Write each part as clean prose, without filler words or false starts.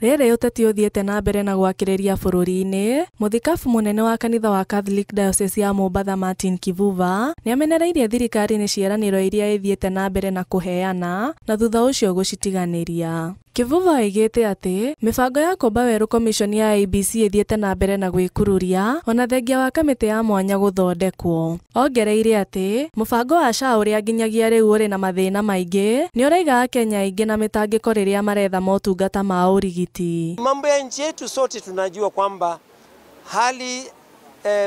Rĩrĩ ũteti ũthiĩte na mbere na gwakĩrĩria bũrũri-inĩ, mũthikabu mũnene wa kanitha wa Catholic Diocese ya Mombatha Martin Kivuva nĩamenereirie thirikari nĩ ciĩranĩro iria ĩthiĩte na mbere na kũheana na thutha ũcio gũcitiganĩria. Kivuva oigĩte atĩ mĩbango ya kũmba werũ commission ya IEBC ĩthiĩte na mbere na gwĩkururia ona thengia wa kamĩtĩ ya mwanya gũthondekwo. Ongereire atĩ mũbango wa SHA ũrĩa nginyagia rĩu ũrĩ na mathĩna maingĩ nĩ ũraiga Akenya aingĩ na mĩtangĩko rĩrĩa maretha motungata ma ũrigiti. Mambo ya nchi yetu sote tunajua kwamba hali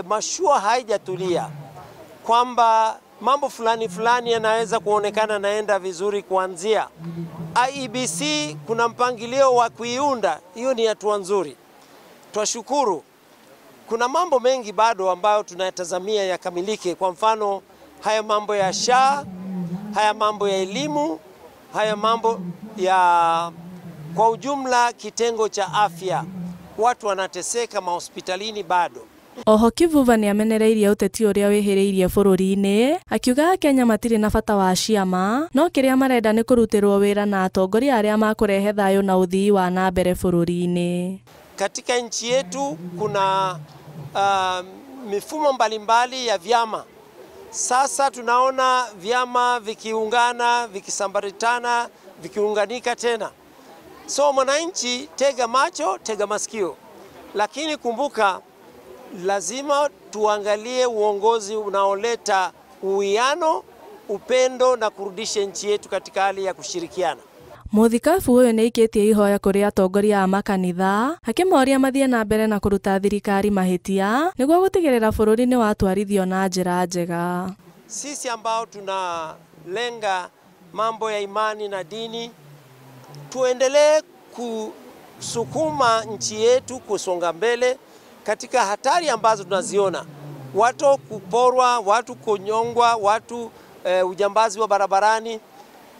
mashua haijatulia, kwamba mambo fulani fulani yanaweza kuonekana naenda vizuri kuanzia IEBC kuna mpangilio wa kuiunda, hiyo ni hatua nzuri. Twashukuru. Kuna mambo mengi bado ambayo tunayatazamia yakamilike, kwa mfano haya mambo ya SHA, haya mambo ya elimu, haya mambo ya kwa ujumla kitengo cha afya. Watu wanateseka mahospitalini bado. Oho Kivuva nĩamenereirie ũteti ũrĩa wĩhĩrĩirie bũrũri-inĩ akiuga Akenya matirĩ na bata wa ciama no kĩrĩa marenda nĩ kũrutĩrwo wĩra na atongoria arĩa makũrehe thayũ na ũthii wa na mbere bũrũri-inĩ. Katika nchi yetu kuna mifumo mbalimbali ya vyama. Sasa tunaona vyama vikiungana, vikisambaritana, vikiunganika tena. So mwananchi, tega macho, tega masikio. Lakini kumbuka, lazima tuangalie uongozi unaoleta uwiano, upendo na kurudisha nchi yetu katika hali ya kushirikiana. Mũthikabu ũyũ nĩaikĩtie ihoya kũrĩ atongoria a makanitha akĩmoria mathiĩ na mbere na kũruta thirikari mahĩtia nĩguo gũtigĩrĩra bũrũri nĩ watwarithio na njĩra njega. Sisi ambao tunalenga mambo ya imani na dini, tuendelee kusukuma nchi yetu kusonga mbele katika hatari ambazo tunaziona, watu kuporwa, watu kunyongwa, watu ujambazi wa barabarani,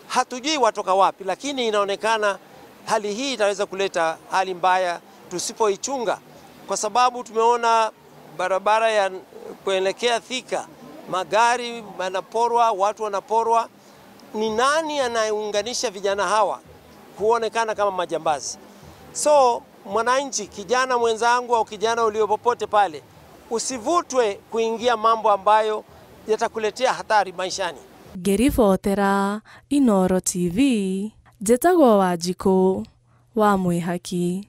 hatujui watoka wapi, lakini inaonekana hali hii itaweza kuleta hali mbaya tusipoichunga, kwa sababu tumeona barabara ya kuelekea Thika, magari yanaporwa, watu wanaporwa. Ni nani anayeunganisha vijana hawa kuonekana kama majambazi? So mwananchi, kijana mwenzangu au kijana ulio popote pale, usivutwe kuingia mambo ambayo yatakuletea hatari maishani. Ngĩribotera Inooro TV, njĩtagwo Wanjikũ wa Mwĩhaki.